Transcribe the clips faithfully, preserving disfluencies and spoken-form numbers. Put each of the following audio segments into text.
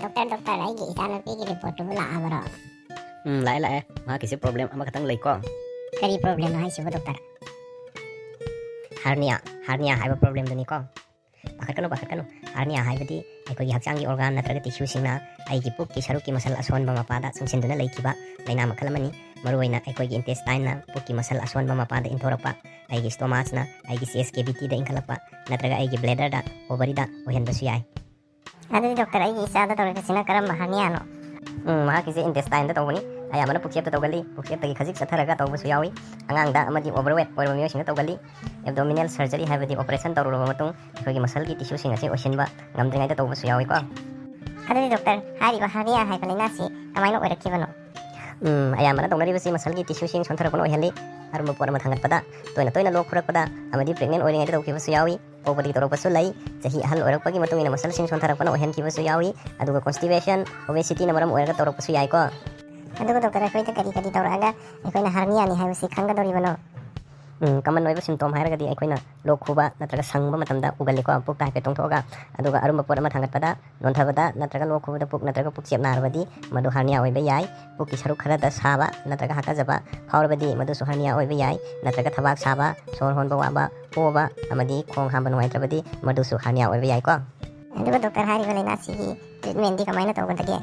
Doctor, doctor, ꯑꯩꯒꯤ ꯏꯆꯥꯅꯨꯄꯤꯒꯤ ꯔꯤꯄꯣꯔꯠꯇꯨꯕꯨ ꯂꯥꯛꯑꯕ꯭ꯔꯣ? ꯎꯝ, ꯂꯥꯛꯑꯦ, ꯂꯥꯛꯑꯦ꯫ ꯃꯍꯥꯛꯀꯤꯁꯦ ꯄ꯭ꯔꯣꯕ꯭ꯂꯦꯝ ꯑꯃꯈꯛꯇꯪ ꯂꯩꯀꯣ꯫ ꯀꯔꯤ ꯄ꯭ꯔꯣꯕ꯭ꯂꯦꯝꯅꯣ ꯍꯥꯏꯁꯤꯕꯨ, ꯗꯣꯛꯇꯔ? ꯍꯥꯔꯅꯤꯌꯥ, ꯍꯥꯔꯅꯤꯌꯥ ꯍꯥꯏꯕ ꯄ꯭ꯔꯣꯕ꯭ꯂꯦꯝꯗꯨꯅꯤꯀꯣ꯫ ꯄꯥꯈꯠꯀꯅꯨ, ꯄꯥꯈꯠꯀꯅꯨ꯫ ꯍꯥꯔꯅꯤꯌꯥ ꯍꯥꯏꯕꯗꯤ ꯑꯩꯈꯣꯏꯒꯤ ꯍꯛꯆꯥꯡꯒꯤ ꯑꯣꯔꯒꯥꯟ ꯅꯠꯇ꯭ꯔꯒ ꯇꯤꯁꯨꯁꯤꯡꯅ ꯑꯩꯒꯤ ꯄꯨꯛꯀꯤ ꯁꯔꯨꯛꯀꯤ ꯃꯁꯜ ꯑꯁꯣꯟꯕ ꯃꯄꯥꯗ ꯆꯪꯁꯤꯟꯗꯨꯅ ꯂꯩꯈꯤꯕ ꯂꯥꯏꯅꯥ ꯃꯈꯜ ꯑꯃꯅꯤ꯫ ꯃꯔꯨꯑꯣꯏꯅ ꯑꯩꯈꯣꯏꯒꯤ ꯏꯟꯇꯦꯁꯇꯥꯏꯟꯅ ꯄꯨꯛꯀꯤ ꯃꯁꯜ ꯑꯁꯣꯟꯕ ꯃꯄꯥꯗ ꯏꯟꯊꯣꯔꯛꯄ, ꯑꯩꯒꯤ ꯁ꯭ꯇꯣꯃꯥꯁꯅ ꯑꯩꯒꯤ ꯆꯦꯁ ꯀꯦꯚꯤꯇꯤꯗ ꯏꯟꯈꯠꯂꯛꯄ, ꯅꯠꯇ꯭ꯔꯒ ꯑꯩꯒꯤ ꯕ꯭ꯂꯦꯗꯔꯗ, ꯑꯣꯚꯔꯤꯗ ꯑꯣꯏꯍꯟꯕꯁꯨ ꯌꯥꯏ꯫ ꯑꯗꯨꯗꯤ ꯗꯣꯛꯇꯔ, ꯑꯩꯒꯤ ꯏꯆꯥꯗ ꯇꯧꯔꯛꯄꯁꯤꯅ ꯀꯔꯝꯕ ꯍꯥꯔꯅꯤꯌꯥꯅꯣ? ꯎꯝ, ꯃꯍꯥꯛꯀꯤꯁꯦ ꯏꯟꯇꯦꯁꯇꯥꯏꯟꯗ ꯇꯧꯕꯅꯤ꯫ ꯑꯌꯥꯝꯕꯅ ꯄꯨꯛꯆꯦꯞꯇ ꯇꯧꯒꯜꯂꯤ꯫ ꯄꯨꯛꯆꯦꯞꯇꯒꯤ ꯈꯖꯤꯛ ꯆꯠꯊꯔꯒ ꯇꯧꯕꯁꯨ ꯌꯥꯎꯏ꯫ ꯑꯉꯥꯡꯗ ꯑꯃꯗꯤ ꯑꯣꯚꯔꯋꯦꯠ ꯑꯣꯏꯕ ꯃꯤꯑꯣꯏꯁꯤꯡꯅ ꯇꯧꯒꯜꯂꯤ꯫ ꯑꯦꯕꯗꯣꯃꯤꯅꯦꯜ ꯁꯔꯖꯔꯤ ꯍꯥꯏꯕꯗꯤ ꯑꯣꯄꯔꯦꯁꯟ ꯇꯧꯔꯨꯔꯕ ꯃꯇꯨꯡ ꯑꯩꯈꯣꯏꯒꯤ ꯃꯁꯜꯒꯤ ꯇꯤꯁꯨꯁꯤꯡ ꯑꯁꯤ ꯑꯣꯏꯁꯤꯟꯕ ꯉꯝꯗ꯭ꯔꯤꯉꯩꯗ ꯇꯧꯕꯁꯨ ꯌꯥꯎꯏꯀꯣ꯫ ꯑꯗꯨꯗꯤ ꯗꯣꯛꯇꯔ, ꯍꯥꯏꯔꯤꯕ ꯍꯥꯔꯅꯤꯌꯥ ꯍꯥꯏꯕ ꯂꯥꯏꯅꯥꯁꯤ ꯀꯃꯥꯏꯅ ꯑꯣꯏꯔꯛꯈꯤꯕꯅꯣ? ꯎꯝ, ꯑꯌꯥꯝꯕꯅ ꯇꯧꯅꯔꯤꯕꯁꯤ ꯃꯁꯜꯒꯤ ꯇꯤꯁꯨꯁꯤꯡ ꯁꯣꯟꯊꯔꯛꯄꯅ ꯑꯣꯏꯍꯜꯂꯤ꯫ ꯑꯔꯨꯝꯕ ꯄꯣꯠ ꯑꯃ ꯊꯥꯡꯒꯠꯄꯗ, ꯇꯣꯏꯅ ꯇꯣꯏꯅ ꯂꯣꯛ ꯈꯨꯔꯛꯄꯗ ꯑꯃꯗꯤ ꯄ꯭ꯔꯦꯒꯅꯦꯟ ꯑꯣꯏꯔꯤꯉꯩꯗ ꯇꯧꯈꯤꯕꯁꯨ ꯌꯥꯎꯏ꯫ ꯄꯣꯛꯄꯗꯒꯤ ꯇꯧꯔꯛꯄꯁꯨ ꯂꯩ꯫ ꯆꯍꯤ ꯑꯍꯜ ꯑꯣꯏꯔꯛꯄꯒꯤ ꯃꯇꯨꯡ ꯏꯟꯅ ꯃꯁꯜꯁꯤꯡ ꯁꯣꯟꯊꯔꯛꯄꯅ ꯑꯣꯏꯍꯟꯈꯤꯕꯁꯨ ꯌꯥꯎꯏ꯫ ꯑꯗꯨꯒ ꯀꯣꯟꯁꯇꯤꯄꯦꯁꯟ, ꯑꯣꯕꯦꯁꯤꯇꯤꯅ ꯃꯔꯝ ꯑꯣꯏꯔꯒ ꯇꯧꯔꯛꯄꯁꯨ ꯌꯥꯏꯀꯣ꯫ ꯑꯗꯨꯒ ꯗꯣꯛꯇꯔ, ꯑꯩꯈꯣꯏꯗ ꯀꯔꯤ ꯀꯔꯤ ꯇꯧꯔꯛꯑꯒ ꯑꯩꯈꯣꯏꯅ ꯍꯥꯔꯅꯤꯌꯥꯅꯤ ꯍꯥꯏꯕꯁꯤ ꯈꯪꯒꯗꯧꯔꯤꯕꯅꯣ? ꯎꯝ, ꯀꯃꯟ ꯑꯣꯏꯕ ꯁꯤꯝꯇꯣꯝ ꯍꯥꯏꯔꯒꯗꯤ ꯑꯩꯈꯣꯏꯅ ꯂꯣꯛ ꯈꯨꯕ ꯅꯠꯇ꯭ꯔꯒ ꯁꯪꯕ ꯃꯇꯝꯗ ꯎꯒꯜꯂꯤꯀꯣ, ꯄꯨꯛꯇ ꯍꯥꯏꯐꯦꯠ ꯇꯣꯡꯊꯣꯛꯑꯒ꯫ ꯑꯗꯨꯒ ꯑꯔꯨꯝꯕ ꯄꯣꯠ ꯑꯃ ꯊꯥꯡꯒꯠꯄꯗ, ꯅꯣꯟꯊꯕꯗ ꯅꯠꯇ꯭ꯔꯒ ꯂꯣꯛ ꯈꯨꯕꯗ ꯄꯨꯛ ꯅꯠꯇ꯭ꯔꯒ ꯄꯨꯛꯆꯦꯞ ꯅꯥꯔꯕꯗꯤ ꯃꯗꯨ ꯍꯥꯔꯅꯤꯌꯥ ꯑꯣꯏꯕ ꯌꯥꯏ꯫ ꯄꯨꯛꯀꯤ ꯁꯔꯨꯛ ꯈꯔꯗ ꯁꯥꯕ ꯅꯠꯇ꯭ꯔꯒ ꯍꯥꯀꯠꯆꯕ ꯐꯥꯎꯔꯕꯗꯤ ꯃꯗꯨꯁꯨ ꯍꯥꯔꯅꯤꯌꯥ ꯑꯣꯏꯕ ꯌꯥꯏ꯫ ꯅꯠꯇ꯭ꯔꯒ ꯊꯕꯥꯛ ꯁꯥꯕ, ꯁꯣꯔ ꯍꯣꯟꯕ ꯋꯥꯕ, ꯑꯣꯕ ꯑꯃꯗꯤ ꯈꯣꯡ ꯍꯥꯝꯕ ꯅꯨꯡꯉꯥꯏꯇ꯭ꯔꯕꯗꯤ ꯃꯗꯨꯁꯨ ꯍꯥꯔꯅꯤꯌꯥ ꯑꯣꯏꯕ ꯌꯥꯏꯀꯣ꯫ ꯑꯗꯨꯒ ꯗꯣꯛꯇꯔ, ꯍꯥꯏꯔꯤꯕ ꯂꯥꯏꯅꯥꯁꯤꯒꯤ ꯇ꯭ꯔꯤꯠꯃꯦꯟꯗꯤ ꯀꯃꯥꯏꯅ ꯇꯧꯒꯗꯒꯦ?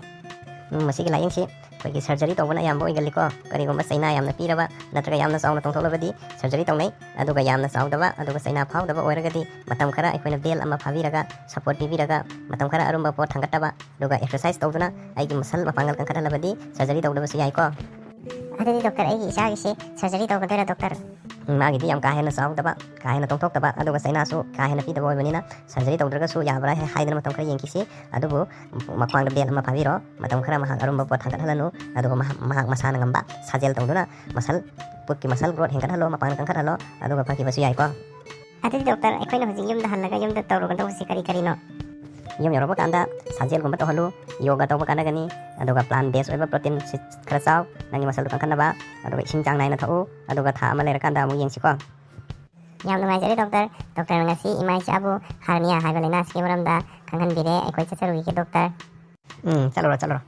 ꯎꯝ, ꯃꯁꯤꯒꯤ ꯂꯥꯏꯌꯦꯡꯁꯤ ꯑꯩꯈꯣꯏꯒꯤ ꯁꯔꯖꯔꯤ ꯇꯧꯕꯅ ꯑꯌꯥꯝꯕ ꯑꯣꯏꯒꯜꯂꯤꯀꯣ꯫ ꯀꯔꯤꯒꯨꯝꯕ ꯆꯩꯅꯥ ꯌꯥꯝꯅ ꯄꯤꯔꯕ ꯅꯠꯇ꯭ꯔꯒ ꯌꯥꯝꯅ ꯆꯥꯎꯅ ꯇꯣꯡꯊꯣꯛꯂꯕꯗꯤ ꯁꯔꯖꯔꯤ ꯇꯧꯅꯩ꯫ ꯑꯗꯨꯒ ꯌꯥꯝꯅ ꯆꯥꯎꯗꯕ ꯑꯗꯨꯒ ꯆꯩꯅꯥ ꯐꯥꯎꯗꯕ ꯑꯣꯏꯔꯒꯗꯤ ꯃꯇꯝ ꯈꯔ ꯑꯩꯈꯣꯏꯅ ꯕꯦꯜ ꯑꯃ ꯐꯥꯕꯤꯔꯒ, ꯁꯄꯣꯔꯠ ꯄꯤꯕꯤꯔꯒ, ꯃꯇꯝ ꯈꯔ ꯑꯔꯨꯝꯕ ꯄꯣꯠ ꯊꯥꯡꯒꯠꯇꯕ ꯑꯗꯨꯒ ꯑꯦꯛꯁꯔꯁꯥꯏꯁ ꯇꯧꯗꯨꯅ ꯑꯩꯒꯤ ꯃꯁꯜ ꯃꯄꯥꯡꯒꯜ ꯀꯟꯈꯠꯍꯜꯂꯕꯗꯤ ꯁꯔꯖꯔꯤ ꯇꯧꯗꯕꯁꯨ ꯌꯥꯏꯀꯣ꯫ ꯑꯗꯨꯗꯤ ꯗꯣꯛꯇꯔ, ꯑꯩꯒꯤ ꯏꯆꯥꯒꯤꯁꯦ ꯁꯔꯖꯔꯤ ꯇꯧꯒꯗꯣꯏꯔꯥ ꯗꯣꯛꯇꯔ? ꯎꯝ, ꯃꯥꯒꯤꯗꯤ ꯌꯥꯝ ꯀꯥ ꯍꯦꯟꯅ ꯆꯥꯎꯗꯕ, ꯀꯥ ꯍꯦꯟꯅ ꯇꯣꯡꯊꯣꯛꯇꯕ, ꯑꯗꯨꯒ ꯆꯩꯅꯥꯁꯨ ꯀꯥ ꯍꯦꯟꯅ ꯄꯤꯗꯕ ꯑꯣꯏꯕꯅꯤꯅ ꯁꯔꯖꯔꯤ ꯇꯧꯗ꯭ꯔꯒꯁꯨ ꯌꯥꯕ꯭ꯔꯥ ꯍꯦ-, ꯍꯥꯏꯗꯅ ꯃꯇꯝ ꯈꯔ ꯌꯦꯡꯈꯤꯁꯤ꯫ ꯑꯗꯨꯕꯨ ꯃꯈ꯭ꯋꯥꯡꯗ ꯕꯦꯜ ꯑꯃ ꯐꯥꯕꯤꯔꯣ, ꯃꯇꯝ ꯈꯔ ꯃꯍꯥꯛ ꯑꯔꯨꯝꯕ ꯄꯣꯠ ꯊꯥꯡꯒꯠꯍꯜꯂꯅꯨ, ꯑꯗꯨꯒ ꯃꯍꯥꯛ, ꯃꯍꯥꯛ ꯃꯁꯥꯅ ꯉꯝꯕ ꯁꯥꯖꯦꯜ ꯇꯧꯗꯨꯅ ꯃꯁꯜ, ꯄꯨꯛꯀꯤ ꯃꯁꯜ ꯒ꯭ꯔꯣꯠ ꯍꯦꯟꯒꯠꯍꯜꯂꯣ, ꯃꯄꯥꯡꯒꯜ ꯀꯟꯈꯠꯍꯜꯂꯣ, ꯑꯗꯨꯒ ꯐꯈꯤꯕꯁꯨ ꯌꯥꯏꯀꯣ꯫ ꯑꯗꯨꯗꯤ ꯗꯣꯛꯇꯔ, ꯑꯩꯈꯣꯏꯅ ꯍꯧꯖꯤꯛ ꯌꯨꯝꯗ ꯍꯜꯂꯒ ꯌꯨꯝꯗ ꯇꯧꯔꯨꯒꯗꯧꯕꯁꯤ ꯀꯔꯤ ꯀꯔꯤꯅꯣ? ꯌꯨꯝ ꯌꯧꯔꯛꯄ ꯀꯥꯟꯗ ꯁꯥꯖꯦꯜꯒꯨꯝꯕ ꯇꯧꯍꯜꯂꯨ, ꯌꯣꯒꯥ ꯇꯧꯕ ꯀꯥꯟꯅꯒꯅꯤ, ꯑꯗꯨꯒ ꯄ꯭ꯂꯥꯟ ꯕꯦꯁ ꯑꯣꯏꯕ ꯄ꯭ꯔꯣꯇꯤꯟ ꯈꯔ ꯆꯥꯎ, ꯅꯪꯒꯤ ꯃꯁꯜꯗꯨ ꯀꯟꯈꯠꯅꯕ, ꯑꯗꯨꯒ ꯏꯁꯤꯡ ꯆꯥꯡ ꯅꯥꯏꯅ ꯊꯛꯎ, ꯑꯗꯨꯒ ꯊꯥ ꯑꯃ ꯂꯩꯔꯀꯥꯟꯗ ꯑꯃꯨꯛ ꯌꯦꯡꯁꯤꯀꯣ꯫ ꯌꯥꯝ ꯅꯨꯡꯉꯥꯏꯖꯔꯦ ꯗꯣꯛꯇꯔ꯫ ꯗꯣꯛꯇꯔꯅ ꯉꯁꯤ ꯏꯃꯥ ꯏꯆꯥꯕꯨ ꯍꯥꯔꯅꯤꯌꯥ ꯍꯥꯏꯕ ꯂꯥꯏꯅꯥꯁꯤꯒꯤ ꯃꯔꯝꯗ ꯈꯪꯍꯟꯕꯤꯔꯦ꯫ ꯑꯩꯈꯣꯏ ꯆꯠꯆꯔꯨꯈꯤꯒꯦ ꯗꯣꯛꯇꯔ꯫ ꯎꯝ, ꯆꯠꯂꯨꯔꯣ, ꯆꯠꯂꯨꯔꯣ꯫